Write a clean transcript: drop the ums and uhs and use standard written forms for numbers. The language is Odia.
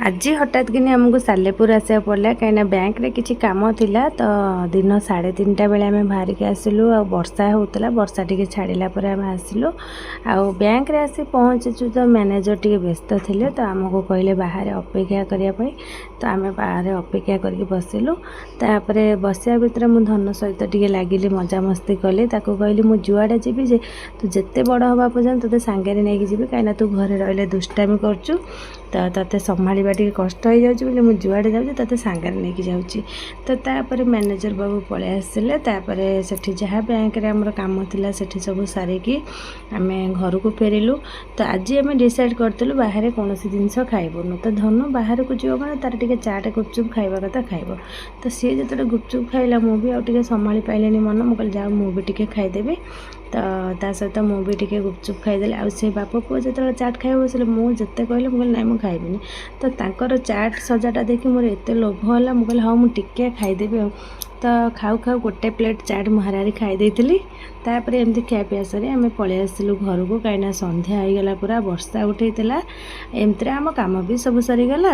ଆଜି ହଠାତ୍ କିନି ଆମକୁ ସାଲେପୁର ଆସିବାକୁ ପଡ଼ିଲା, କାହିଁକିନା ବ୍ୟାଙ୍କରେ କିଛି କାମ ଥିଲା। ତ ଦିନ 3:30 ବେଳେ ଆମେ ବାହାରିକି ଆସିଲୁ ଆଉ ବର୍ଷା ହେଉଥିଲା। ବର୍ଷା ଟିକେ ଛାଡ଼ିଲା ପରେ ଆମେ ଆସିଲୁ ଆଉ ବ୍ୟାଙ୍କରେ ଆସି ପହଞ୍ଚିଛୁ ତ ମ୍ୟାନେଜର ଟିକେ ବ୍ୟସ୍ତ ଥିଲେ। ତ ଆମକୁ କହିଲେ ବାହାରେ ଅପେକ୍ଷା କରିବା ପାଇଁ। ତ ଆମେ ବାହାରେ ଅପେକ୍ଷା କରିକି ବସିଲୁ। ତାପରେ ବସିବା ଭିତରେ ମୁଁ ଧନ ସହିତ ଟିକେ ଲାଗିଲି, ମଜାମସ୍ତି କଲି। ତାକୁ କହିଲି, ମୁଁ ଯୁଆଡ଼େ ଯିବି ଯେ ତୁ ଯେତେ ବଡ଼ ହେବା ପର୍ଯ୍ୟନ୍ତ ତୋତେ ସାଙ୍ଗରେ ନେଇକି ଯିବି, କାହିଁକିନା ତୁ ଘରେ ରହିଲେ ଦୁଷ୍ଟାମି କରୁଛୁ, ତ ତୋତେ ସମ୍ଭାଳିବା ଟିକେ କଷ୍ଟ ହେଇଯାଉଛି ବୋଲି ମୁଁ ଯୁଆଡ଼େ ଯାଉଛି ତୋତେ ସାଙ୍ଗରେ ନେଇକି ଯାଉଛି। ତ ତାପରେ ମ୍ୟାନେଜର ବାବୁ ପଳେଇ ଆସିଲେ। ତାପରେ ସେଠି ଯାହା ବ୍ୟାଙ୍କରେ ଆମର କାମ ଥିଲା, ସେଠି ସବୁ ସାରିକି ଆମେ ଘରକୁ ଫେରିଲୁ। ତ ଆଜି ଆମେ ଡିସାଇଡ଼୍ କରିଥିଲୁ ବାହାରେ କୌଣସି ଜିନିଷ ଖାଇବୁନୁ। ତ ଧନୁ ବାହାରକୁ ଯିବ ମାନେ ତାର ଟିକେ ଚାଟ୍, ଗୁପଚୁପ୍ ଖାଇବା କଥା ଖାଇବ। ତ ସିଏ ଯେତେବେଳେ ଗୁପଚୁପ୍ ଖାଇଲା, ମୁଁ ବି ଆଉ ଟିକେ ସମ୍ଭାଳି ପାଇଲିନି ମନ। ମୁଁ କହିଲି, ଯାଉ, ମୁଁ ବି ଟିକେ ଖାଇଦେବି। ତ ତା ସହିତ ମୁଁ ବି ଟିକେ ଗୁପଚୁପ୍ ଖାଇଦେଲି। ଆଉ ସେ ବାପ ପୁଅ ଯେତେବେଳେ ଚାଟ୍ ଖାଇବାକୁ ବସିଲେ, ମୁଁ ଯେତେ କହିଲେ, ମୁଁ କହିଲି, ନାଇଁ, ମୁଁ ଖାଇବିନି। ତ ତାଙ୍କର ଚାଟ୍ ସଜାଟା ଦେଖି ମୋର ଏତେ ଲୋଭ ହେଲା, ମୁଁ କହିଲି, ହଉ, ମୁଁ ଟିକେ ଖାଇଦେବି। ଆଉ ତ ଖାଉ ଖାଉ ଗୋଟେ ପ୍ଲେଟ୍ ଚାଟ୍ ମୁଁ ହାରାହାରି ଖାଇ ଦେଇଥିଲି। ତାପରେ ଏମିତି ଖିଆପିଆ ସାରି ଆମେ ପଳେଇ ଆସିଲୁ ଘରକୁ, କାହିଁକିନା ସନ୍ଧ୍ୟା ହେଇଗଲା ପୁରା, ବର୍ଷା ଉଠେଇଥିଲା। ଏମିତିରେ ଆମ କାମ ବି ସବୁ ସରିଗଲା।